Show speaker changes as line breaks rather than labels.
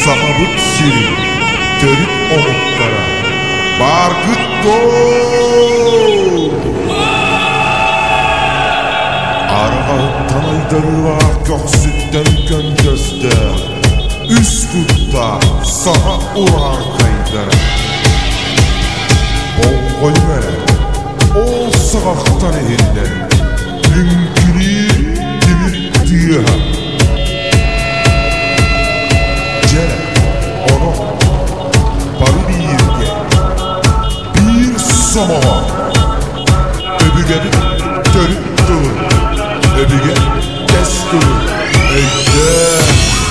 Сахабыт сирин төрүт омуктара бааргыт дуо? Арҕаһыттан айдарыылаах көхсүттэн көнтөстөөх, үс куттаах саха урааҥхайдара. Болҕойуҥ эрэ, ол саҕахтан иһиллэр лүҥкүнүүр тимир тыаһа. Дьэ, онон бары бииргэ, биир сомоҕо өбүгэбит төрүт тылын, өбүгэ кэс тылын өйдөөн.